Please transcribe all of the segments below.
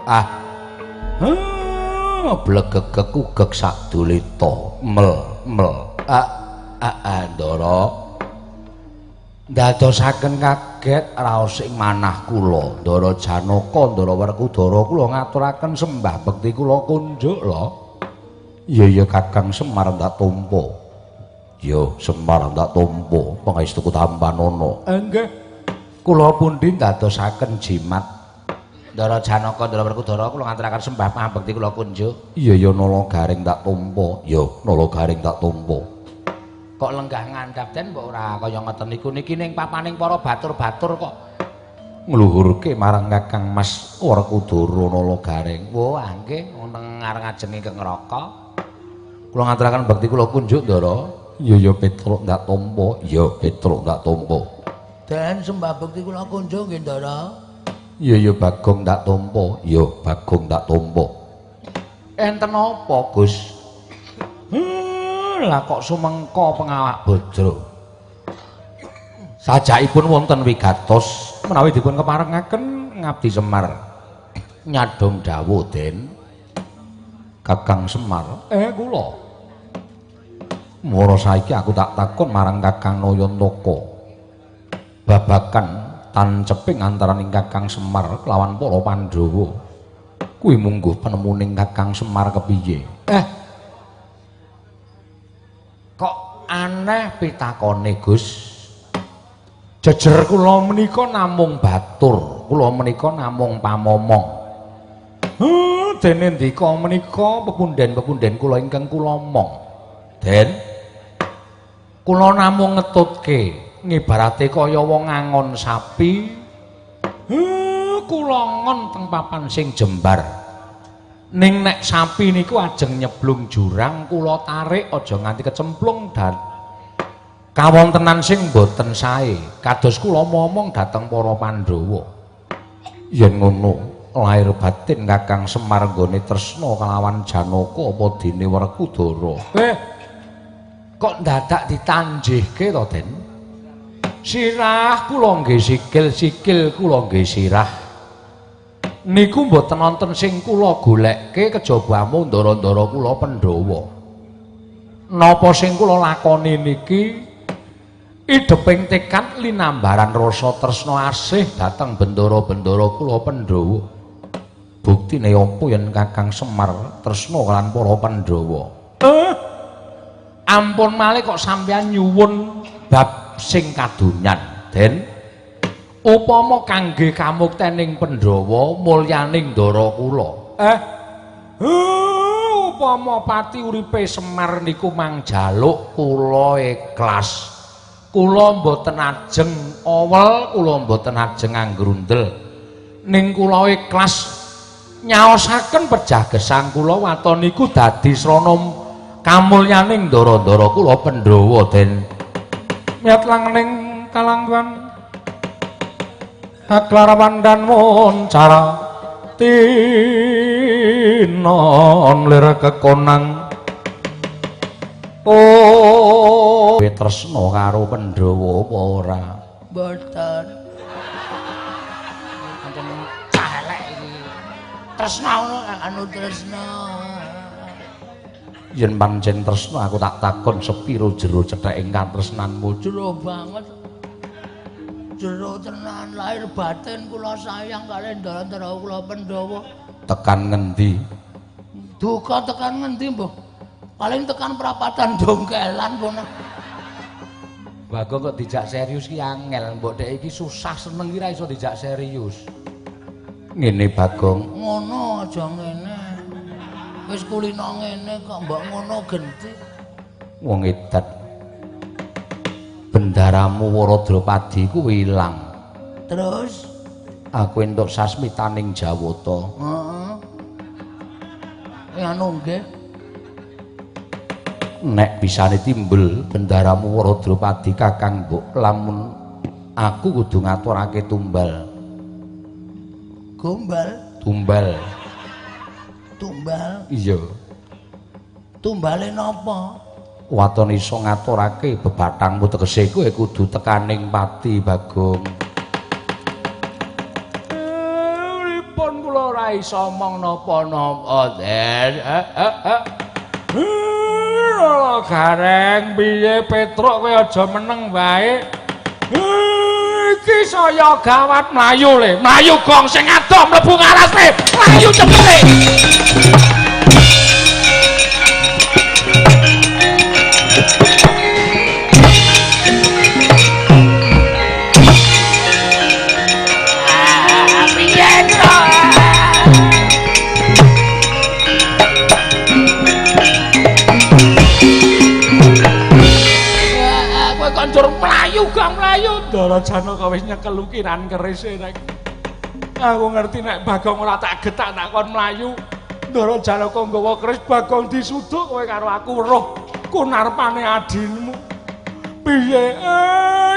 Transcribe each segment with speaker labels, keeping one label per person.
Speaker 1: Ah. Blegegeg ugeg sadulita. Mel mel. Ah ah, ah Ndara. Ndadosaken kaget raos ing manah kula. Ndara Janaka, Ndara Werkudara kula ngaturaken sembah bekti kula kunjuk lho. Iya iya Kakang Semar ndak tampa. Ya Semar ndak tampa pangestuku tampanana. Nggih. Kula pundi ndadosaken jimat. Ndara Janaka, Ndara Werkudara kula ngaturaken sembah pambekti kula kunjuk. Iya ya Nala Garing ndak tampa. Ya Nala Garing ndak tampa. Kok lenggah ngandhap den mbok ora kaya ngoten niku niki ning papaning para batur-batur kok ngluhurke marang Kakang Mas Werkudara Nala Garing. Wah, nggih wonten ngareng ajeng ingkang neraka. Kula ngaturaken bekti kula kunjuk, Ndara. Iya ya Petruk ndak tampa. Ya Petruk ndak tampa.
Speaker 2: Den sembah bekti kula kunjuk nggih, Ndara.
Speaker 1: Iya ya Bagong ndak tampa. Ya Bagong ndak tampa. Enten apa, Gus? Lah kok sumengko pengawak bajra. Sajakipun wonten wigatos menawi dipun keparengaken ngabdi Semar. Nyadong dawuh, Den. Kakang Semar, kula. Moro saiki aku tak takon marang Kakang Nayantaka. Babakan tanceping antaraning Kakang Semar kelawan para Pandhawa. Kuwi mungguh penemuning Kakang Semar kepiye? Kok aneh pitakone, Gus. Jejer kula menika namung batur, kula menika namung pamomong. Dene ndika menika pepunden-pepunden kula ingkang kula omong. Den, kula namung ngetutke ngibarate kaya wong angon sapi. Kula ngon teng papan sing jembar. Ning nek sapi niku ajeng nyeblung jurang kula tarik aja nganti kecemplung dan kawontenan sing boten sae. Kados kula momong dhateng para Pandhawa. Yen ngono lahir batin Kakang Semar nggone tresna kelawan Janaka apa dene Werkudara. Kok dadak ditanjihke to, Den? Sirah kula nggih sikil, sikil kula nggih sirah. Niku mboten wonten sing kula golekke kejaba amung ndara-ndara kula Pandhawa. Napa sing kula lakoni niki idheping tekad linambaran rasa tresna asih dhateng bendara-bendara kula Pandhawa. Buktine apa yen Kakang Semar tresna kaliyan para Pandhawa? Ampun malih kok sampeyan nyuwun bab sing kadonyan, Den. Upama kangge kamuktening Pandhawa mulyaning ndara kula. Upama pati uripe Semar niku mangjaluk kula ikhlas. Kula mboten ajeng owel, kula mboten ajeng anggrundel. Ning kula ikhlas nyaosaken pejah gesang kula waton niku dadi srana kamulyaning ndara-ndara kula Pandhawa, Den. Miyat langning kalangguan aklarawan dan moncara tinon lir kekonang. Oh, tresna karo Pandhawa apa ora?
Speaker 2: Mboten.
Speaker 1: Pancen cah elek iki.
Speaker 2: Tresna ngono anu tresna.
Speaker 1: Yen pancen tresna aku tak takon sepiro jero cethek katresnanmu.
Speaker 2: Jero banget. Jero tenan lahir batin kula sayang kaliyan ndara-ndara kula Pandhawa.
Speaker 1: Tekan ngendi?
Speaker 2: Duka tekan ngendi, Mbah? Paling tekan perapatan Dongkelan kono.
Speaker 1: Bagong kok dijak serius ki angel, mbok dek iki susah seneng ki ra iso dijak serius. Ngene Bagong.
Speaker 2: Ngono aja ngene. Wis kulino ngene kok mbok ngono genti.
Speaker 1: Wong edan. Bendaramu Wara Drapadi kuwi ilang.
Speaker 2: Terus
Speaker 1: aku entuk sasmitaning Jawata.
Speaker 2: Heeh. Anu nggih.
Speaker 1: Nek bisane timbul bendaramu Wara Drupadi Kakang mbok lamun aku kudu ngaturake tumbal.
Speaker 2: Gombal?
Speaker 1: Tumbal.
Speaker 2: Tumbal?
Speaker 1: Iya.
Speaker 2: Tumbale napa?
Speaker 1: Waton iso ngaturake bebathangmu tegese kowe kudu tekaning pati Bagong. Pripun kula ora iso omong napa-napa, Den. Gareng piye Petruk kowe aja meneng wae. Iki saya gawat mlayu le. Mlayu gong sing adoh mlebu ngaras le. Mlayu cepet le. Mlayu gong mlayu. Ndara Janaka wis nyekel ukiran kerise rek. Aku ngerti nek Bagong ora tak getak tak kon mlayu. Ndara Janaka nggawa keris Bagong disuduk kowe karo aku weruh kunarpane adinmu. Piye?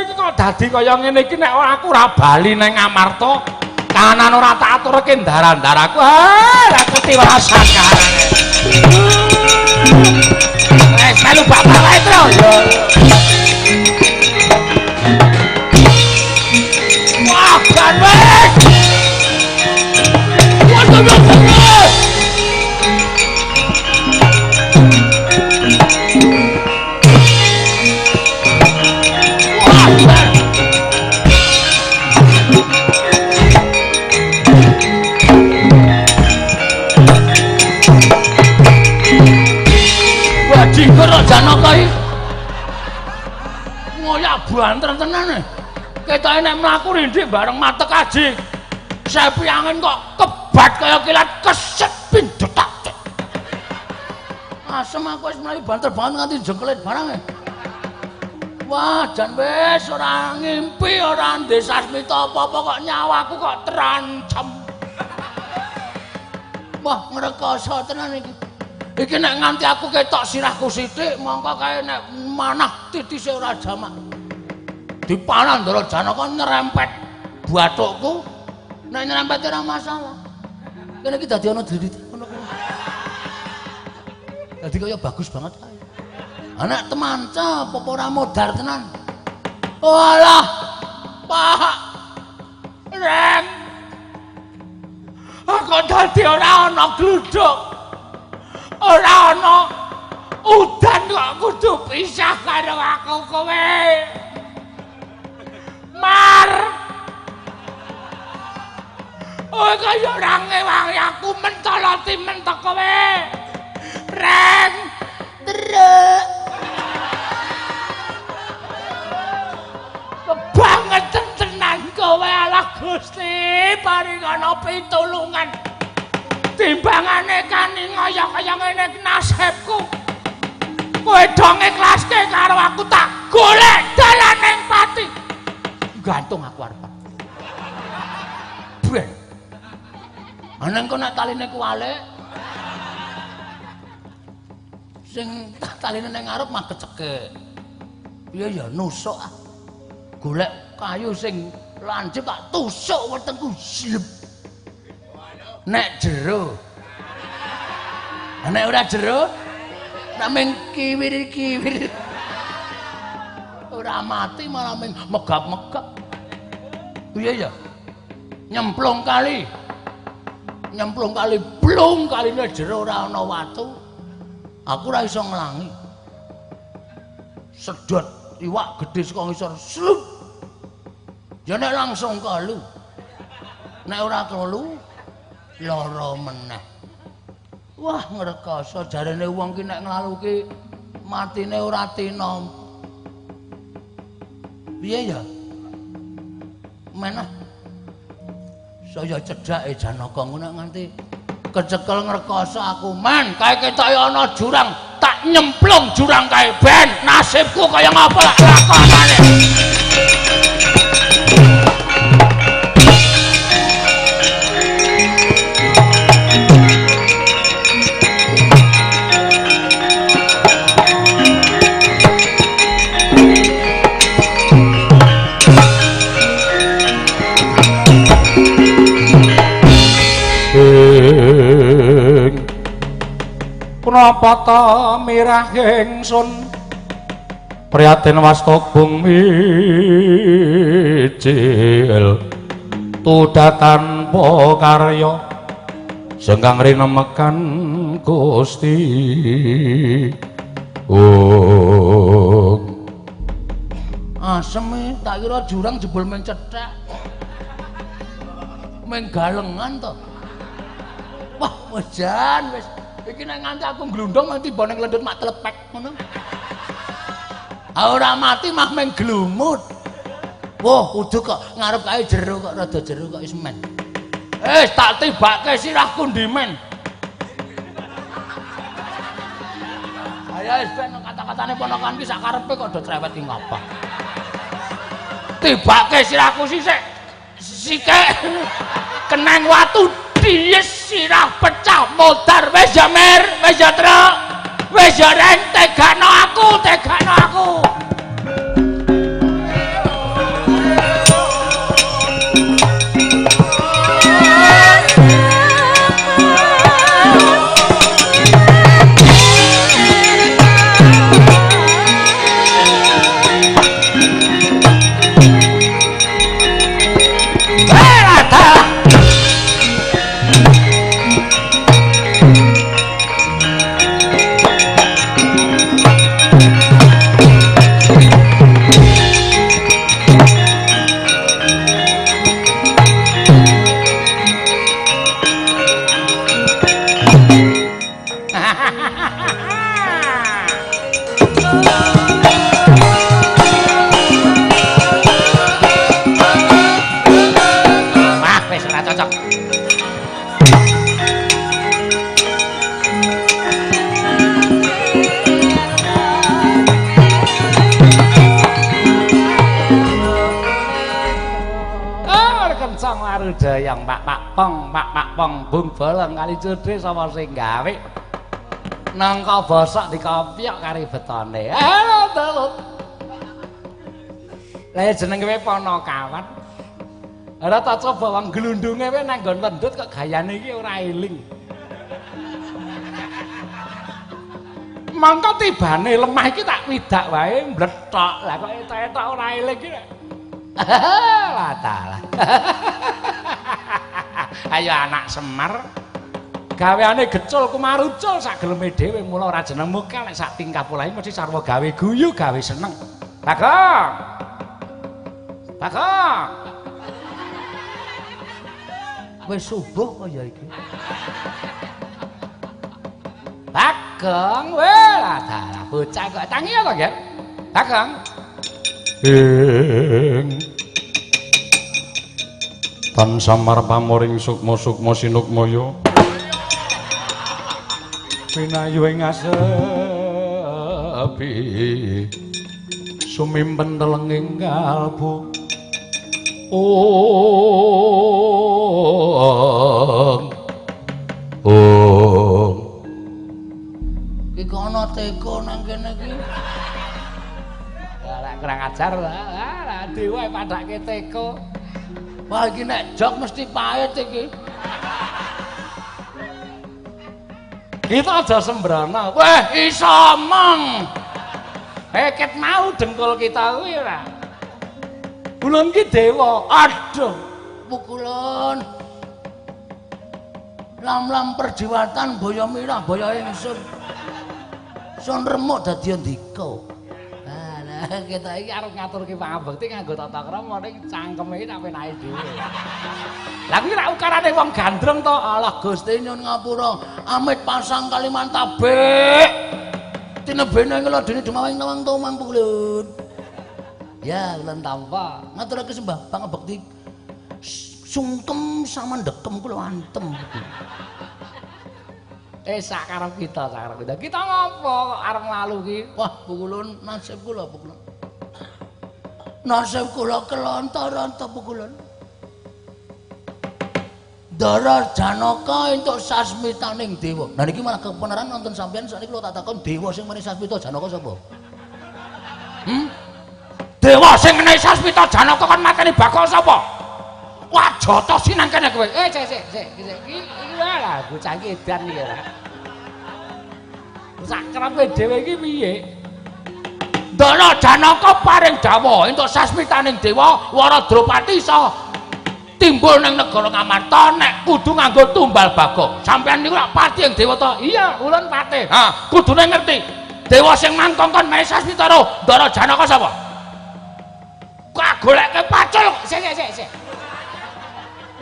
Speaker 1: Iki kok dadi kaya ngene iki nek aku ora bali nang Amarta, kahanan ora tak aturke ndara-ndaraku. Ah, aku tiwasan kahanane. Wes melu bapak wae, Tru. Wah, kan wes. Waduh, waduh. Wah, kan. Bajigur Janaka iki. Ngoyak banter tenan. Ketoke nek mlaku rindik bareng matek aji. Sepi angin kok kebat kaya kilat keset pindetak. Asem aku wis mlayu banter banget nganti jengkelit barang. Wah, jan wis ora ngimpi ora ndek sasmita apa-apa kok nyawaku kok terancam. Wah, ngrekoso tenan iki. Iki nek nganti aku ketok sirahku sithik mongko kae nek manah titise ora jamak. Dipanah Ndara Janaka nyerempet bathukku. Nek nyerempet ora masalah. Kene iki dadi ana dlilit ngono kuwi. Dadi kaya bagus banget kae. Anak temanca apa ora modar tenan. Walah, Pak. Reng. Aku dadi ora ana gluduk. Ora ana udan kok kudu pisah karo aku kowe. Mar. Oh kaya ora ngewangi aku mentoloti mentok kowe. Reng. Truk. Kebangetan tenan kowe alah Gusti paringana pitulungan. Timbangane kaning kaya ngene nasibku. Kowe do ngiklaske karo aku tak golek dalan ning pati. Gantung aku arep. Ben. Aneng kok nek taline kuwalik. Sing taline ning ngarep mah kecekek. Piye ya nusuk ah. Golek kayu sing lancip tak tusuk wetengku slep. Nek jero. Nek ora jero, nek ming kiwir-kiwir. Ora mati malah ming megap-megap. Piye ya? Nyemplung kali. Nyemplung kali, blung kaline jero ora ana watu. Aku ora iso nglangi. Sedot iwak gedhe saka ngisor, slup. Ya nek langsung kelu. Nek ora kelu lara meneh. Wah, ngrekoso jarene wong ki nek nglalu ki matine ora tinom. Piye ya? Meneh. Saya cedhake Janaka ngono nganti kecekel ngrekoso aku men kae ketoke ana jurang tak nyemplung jurang kae ben nasibku kaya ngapa lak lakonane. Punapa ta mirah ingsun prihatin wasta bung mijil tudatan tanpa karya sengkang rinemekan Gusti. Oh.
Speaker 2: Asem tak kira jurang jebul men cethek. Men galengan to. Wah, wis jan wis. Iki nek nganti aku glundung mung tiba ning lendut mak telepek ngono. Ora mati mah meng glumut. Wah, kudu kok ngarep kae jero kok rada jero kok wis men. Tak tibake sirahku ndi men. Ayo wis ben kata-katane ponakan ki sak karepe kok do cerewet ki ngapa. Tibake sirahku sisik. Sike keneng watu dies sirah pecah modar wis ya mer, wis ya truk, wis ya reng tegakno aku, tegakno aku. Yang pak pong pak pong bung bolong kali cudhe sapa sing gawe nangka bosok dikopyok kari betone. Halo. Lah jeneng kowe Panakawan. Ora tak coba wong glundunge kowe nang nggon lendut kok gayane iki ora eling. Mangko tibane lemah iki tak widak wae mlethok. Lah kok etok-etok ora eling iki. Lah talah. Ayo anak Semar gaweane gecul kumarucul sak geleme dhewe mula ora jeneng muka nek sak tingkah polahe mesti sarwa gawe guyu gawe seneng. Bagong. Bagong. Wis subuh kaya iki.
Speaker 1: Bagong, weh lah dalah bocah kok tangi apa, Ger? Bagong.
Speaker 3: Ing tan samar pamoring sukma-sukma sinukmaya pinayu ing asepi sumimpen telenging kalbu. Ong ong
Speaker 2: iki ana teko nang kene iki.
Speaker 1: Lah kurang ajar lah dewa padake teko.
Speaker 2: Wah iki nek jok mesti pahit iki.
Speaker 1: Kita aja sembrono. Wah iso omong. Ket mau dengkul kita kuwi ora. Ulun ki dewa. Aduh,
Speaker 2: pukulun. Lam-lam perjiwatan boyo mirah boyo ingsun. Sun remuk dadi ndika.
Speaker 1: Nah, kita iki arep ngaturke pangabekti nganggo tata krama ning cangkeme iki tak penake dhewe. Lah kuwi rak ukarane wong gandrung to.
Speaker 2: Alah Gusti nyun ngapura, amit pasang Kalimantabek. Tinebene ngelodene dumawing nawang tomang pukulun.
Speaker 1: Ya, ulun tampa.
Speaker 2: Ngaturake sembah pangabekti sungkem samandekem kula antem.
Speaker 1: Sak karep kita, sak karep kita. Kita ngopo kok arep nglalu ki?
Speaker 2: Wah, pukulun nasib kula pukulun. Nasib kula kelontor-rontor pukulun. Ndara Janaka entuk sasmitaning dewa. Nah niki malah kebenaran nonton sampean sakniki kula tak takon dewa sing menehi sasmita Janaka sapa?
Speaker 1: Dewa sing menehi sasmita Janaka kon mateni Bakul sapa? Wah, jotos nang kene kowe. Sik sik sik iki iki lah bocah iki edan iki ora. Sak kerepe dhewe iki piye?
Speaker 2: Ndara Janaka paring dawuh entuk sasmitaning dewa Wara Drupadi iso Timbul nang negara Ngamarta nek kudu nganggo tumbal Bagong. Sampeyan niku lak patih ing Dewata. Iya, ulun patih. Ha, kudune ngerti. Dewa sing mangkongkon Maesaswitara, Ndara Janaka sapa? Kagoleke pacul.
Speaker 1: Sik sik sik.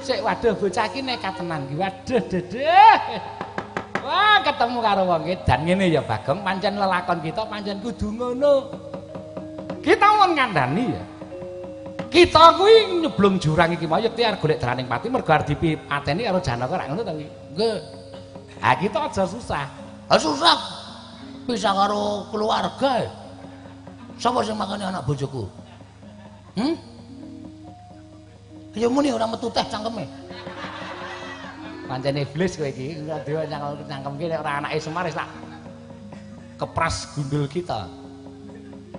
Speaker 1: Sik waduh bocah iki nekat tenan iki. Waduh dedeh. Wah, ketemu karo wong edan ngene ya Bagong, pancen lelakon kita pancen kudu ngono. Kita wong ngandani ya. Kita kuwi nyeblung jurang iki mau yekti arep golek dalaning pati mergo arep dipateni karo Janaka rak ngono ta kuwi.
Speaker 2: Nggih.
Speaker 1: Ha kita aja susah.
Speaker 2: Ha susah. Pisah karo keluarga. Sapa sing makani anak bojoku? Hmm? Ya muni ora metu teh cangkeme.
Speaker 1: Pancen iblis kowe iki, ora dhewe cangkem ki nek ora anake Semar wis tak kepras gundul kita.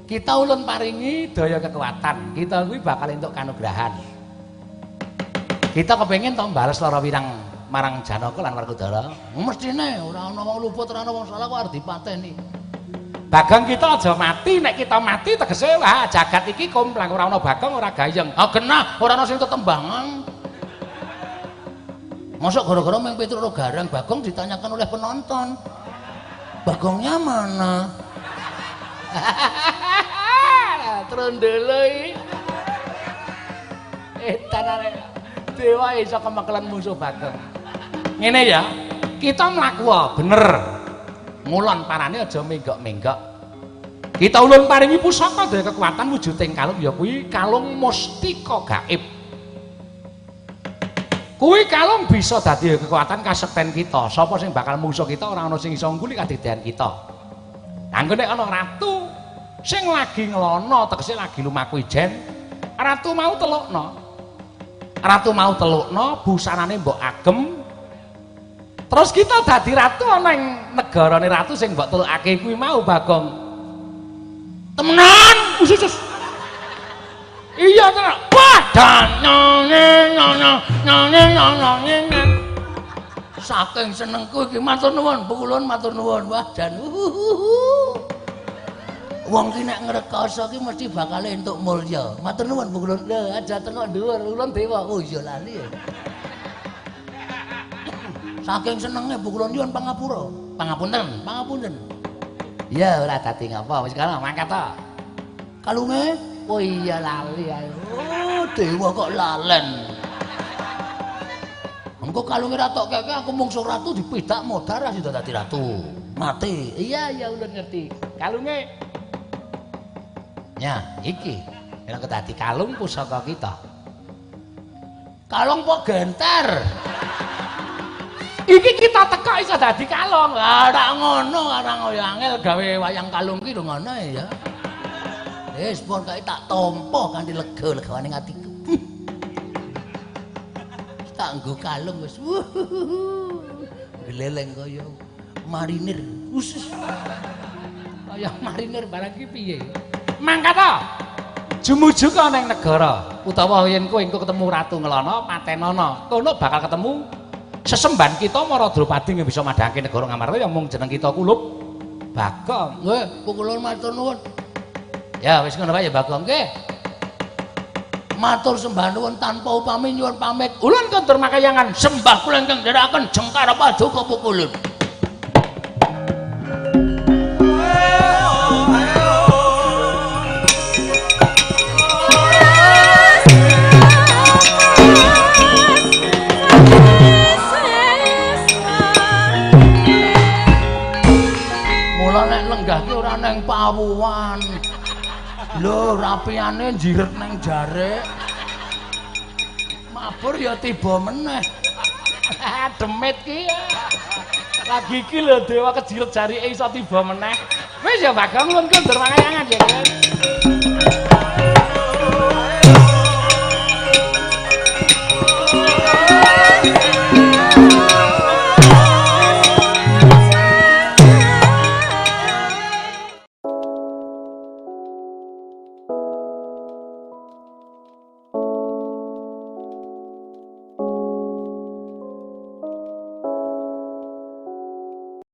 Speaker 1: Kita ulun paringi daya kekuatan, kita kuwi bakal entuk kanugrahan. Kita kepengin to bales lara wirang marang Janaka lan Werkudara.
Speaker 2: Mestine ora ana wong luput, ora ana wong salah kok arep dipateni.
Speaker 1: Bagong kita aja mati, nek kita mati tegese wah jagat iki komplang ora ana Bagong ora gayeng.
Speaker 2: Ah genah ora ana sing tetembangan. Mosok gara-gara mung Petruk ro Gareng Bagong ditanyakan oleh penonton. Bagongnya mana?
Speaker 1: Trondolo iki. Edan arek dewa iso kemekelen musuh Bagong. Ngene ya, kita mlaku bener. Ngulon parane aja menggok-menggok. Kita ulun paringi pusaka daya kekuatan wujuding kalung ya kuwi kalung mustika gaib. Kuwi kalung bisa dadi kekuatan kasekten kita. Sapa sing bakal mungsuh kita ora ana sing iso ngguli kadedean kita. Anggo nek ana ratu sing lagi ngelono tegese lagi lumaku ijen, ratu mau telukno. Ratu mau telukno busanane mbok agem. Terus kita dadi ratu ana ing negarane ratu sing mbok telukake kuwi mau Bagong.
Speaker 2: Temenan,
Speaker 1: usus. Iya tenan. Wah, dan
Speaker 2: saking senengku iki matur nuwun, pukulun matur nuwun. Wah, jan. Wong ki nek ngrekoso ki mesti bakal entuk mulya. Matur nuwun pukulun.
Speaker 1: Lho, aja tengok dhuwur, ulun dewa.
Speaker 2: Oh iya lali ya. Saking senenge pukulun nyuwun pangapura.
Speaker 1: Pangapunten,
Speaker 2: pangapunten.
Speaker 1: Ya ora dadi ngapa, wis kono mangkat to.
Speaker 2: Kalunge?
Speaker 1: Oh iya lali ayo.
Speaker 2: Oh, dewa kok lalen. Engko kalunge ra tok keke aku mungsuh ratu dipidak modar ra sida dadi ratu. Mati.
Speaker 1: Iya iya ulun ngerti. Kalunge. Ya, iki. Nek dadi kalung pusaka kita.
Speaker 2: Kalung po genter.
Speaker 1: Iki kita tekok iso dadi kalung.
Speaker 2: Lah ora ngono, ora ngoyo angel gawe wayang kalung ki lho ngono ya. Wis pun kae tak tampa kanthi lega-legawane atiku. Tak nggo kalung wis. Gleleng kaya marinir. Usus.
Speaker 1: Kaya marinir barang ki piye? Mangkat to. Jumuju ka nang negara utawa yen kowe engko ketemu Ratu Ngelana patenono. Kono bakal ketemu sesembahan kita Mara Drupadi nggih bisa madhangke negara Ngamarta ya mung jeneng kita kulup Bagong.
Speaker 2: Nggih, pukulun matur nuwun.
Speaker 1: Ya wis ngono wae ya Bagong nggih.
Speaker 2: Matur sembah nuwun tanpa upami nyuwun pamit.
Speaker 1: Ulun kondur makayangan
Speaker 2: sembah kula ingkang ndherekaken jengkar paduka pukulun. Mula nek lenggah ki ora nang pawuhan. Lho, rapiane njiret nang jarik. Mabur ya tiba meneh.
Speaker 1: Demit ki. Lagi iki lho dewa kejiret jarike iso tiba meneh. Wis ya Bagong ulun kondur makayangan ya.